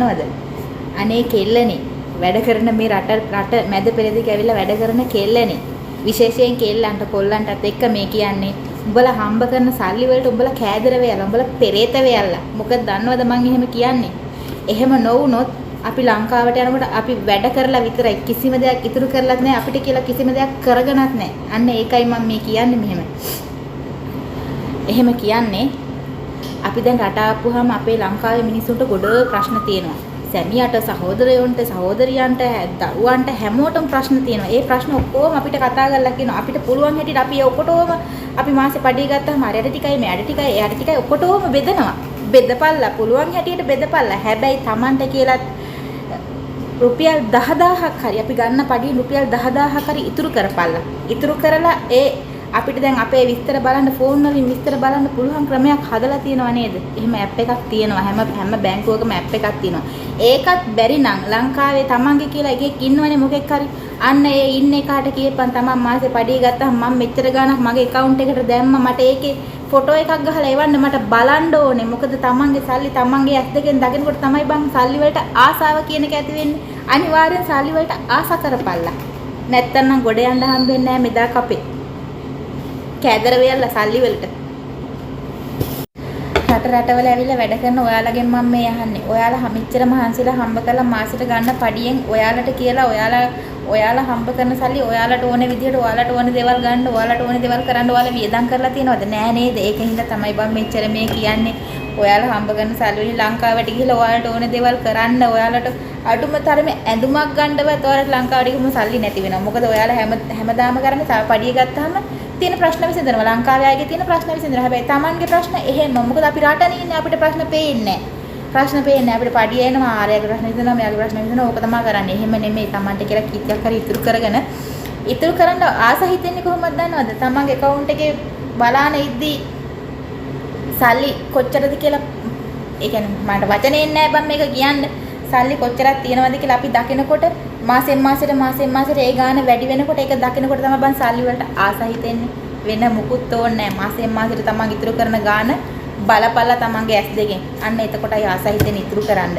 දන්නවද? අනේ කෙල්ලනේ, වැඩ කරන මේ රට රට මැද පෙරදිග ඇවිල්ලා වැඩ කරන කෙල්ලනේ. විශේෂයෙන් කෙල්ලන්ට කොල්ලන්ටත් එක්ක මේ කියන්නේ, උඹලා හම්බ කරන සල්ලි වලට උඹලා කෑදර වෙයලා, උඹලා පෙරේත වෙයලා. මොකද දන්නවද මං එහෙම කියන්නේ? එහෙම නොවුනොත් අපි ලංකාවට යනකොට අපි වැඩ කරලා විතරයි, කිසිම දෙයක් ඉතුරු කරලත් නැහැ අපිට කියලා, කිසිම දෙයක් කරගනත් නැහැ. අන්න ඒකයි මං මේ කියන්නේ මෙහෙම. එහෙම කියන්නේ අපි දැන් රට ආපුවාම අපේ ලංකාවේ මිනිස්සුන්ට ගොඩ ප්‍රශ්න තියෙනවා. සැමියාට, සහෝදරයන්ට, සහෝදරියන්ට, දරුවන්ට හැමෝටම ප්‍රශ්න තියෙනවා. ඒ ප්‍රශ්න ඔක්කොම අපිට කතා කරලා කියනවා. අපිට පුළුවන් හැටියට අපි ඒ ඔක්කොටම අපි මාසේ පඩිය ගත්තාම අරයට ටිකයි, මෙයාට ටිකයි, එයාට ටිකයි ඔක්කොටම බෙදනවා. බෙදපල්ලා, පුළුවන් හැටියට බෙදපල්ලා. හැබැයි තමන්ට කියලත් රුපියල් 10,000ක් හරි, අපි ගන්න පඩිය රුපියල් 10,000ක් හරි ඉතුරු කරපල්ලා. ඉතුරු කරලා ඒ අපිට දැන් අපේ විස්තර බලන්න, ෆෝන් වලින් විස්තර බලන්න පුළුවන් ක්‍රමයක් හදලා තියෙනවා නේද? එහෙම ඇප් එකක් තියෙනවා. හැම හැම බැංකුවකම ඇප් එකක් තියෙනවා. ඒකත් බැරි නම් ලංකාවේ තමන්ගේ කියලා එකෙක් ඉන්නවනේ මොකෙක් හරි. අන්න ඒ ඉන්න එකාට කියපන්, තමන් මාසේ පඩිය ගත්තාම මම මෙච්චර ගාණක් මගේ ඇකවුන්ට් එකට දැම්ම, මට ඒකේ ෆොටෝ එකක් ගහලා එවන්න, මට බලන්න ඕනේ. මොකද තමන්ගේ සල්ලි තමන්ගේ ඇස් දෙකෙන් දකිනකොට තමයි බං සල්ලි වලට ආසාව කියන එක ඇති වෙන්නේ. අනිවාර්යෙන් සල්ලි වලට ආස කරපල්ලා. නැත්තම් නම් ගොඩ යන්න හම්බෙන්නේ නැහැ මෙදා කපේ. කෑදර වෙයල්ලා සල්ලි වලට. රට රටවල ඇවිල්ලා වැඩ කරන ඔයාලගෙන් මම මේ අහන්නේ. ඔයාලා මෙච්චර මහන්සිලා හම්බ කරලා මාසෙට ගන්න පඩියෙන් ඔයාලට කියලා ඔයාලා ඔයාලා හම්බ කරන සල්ලි ඔයාලට ඕන විදිහට ඔයාලට ඕන දේවල් ගන්න, ඔයාලට ඕන දේවල් කරන්න ඔයාලා වියදම් කරලා තියෙනවද? නෑ නේද? ඒක හින්දා තමයි බං මෙච්චර මේ කියන්නේ. ඔයාලා හම්බ කරන සල්ලි වලින් ලංකාවට ගිහිල්ලා ඔයාලට ඕන දේවල් කරන්න, ඔයාලට අඩුම තරමේ ඇඳුමක් ගන්නවත් ඔයාලට ලංකාවට ගිහම සල්ලි නැති වෙනවා. මොකද ඔයාලා හැමදාම කරන්නේ පඩිය ගත්තාම තියෙන ප්‍රශ්න විසඳනවා. ලංකාවේ අයගේ තියෙන ප්‍රශ්න විසඳනවා. හැබැයි තමන්ගේ ප්‍රශ්න එහෙම. මොකද අපි රටනේ ඉන්නේ, අපිට ප්‍රශ්න පේන්නේ නැහැ. ප්‍රශ්න පේන්නේ නැහැ. අපිට පඩිය එනවා, ආරයාගේ ප්‍රශ්න විසඳනවා, මෙයාගේ ප්‍රශ්න විසඳනවා. ඕක තමයි කරන්නේ. එහෙම නෙමෙයි. තමන්ට කියලා කීයක් හරි ඉතුරු කරගෙන ඉතුරු කරන්න ආස හිතෙන්නේ කොහොමද දන්නවද? තමන්ගේ ඇකවුන්ට් එකේ බලාන ඉද්දි සල්ලි කොච්චරද කියලා, ඒ කියන්නේ මට වචනේ නෑ බං මේක කියන්න. සල්ලි කොච්චරක් තියෙනවද කියලා අපි දකිනකොට, මාසෙන් මාසෙට මාසෙන් මාසෙට ඒ ගාන වැඩි වෙනකොට, ඒක දකිනකොට තමයි බං සල්ලි වලට ආස හිතෙන්නේ. වෙන මුකුත් ඕනේ නෑ. මාසෙන් මාසෙට තමන් ඉතුරු කරන ගාන බලපල්ලා තමන්ගේ ඇස් දෙකෙන්. අන්න එතකොටයි ආස හිතෙන්නේ ඉතුරු කරන්න.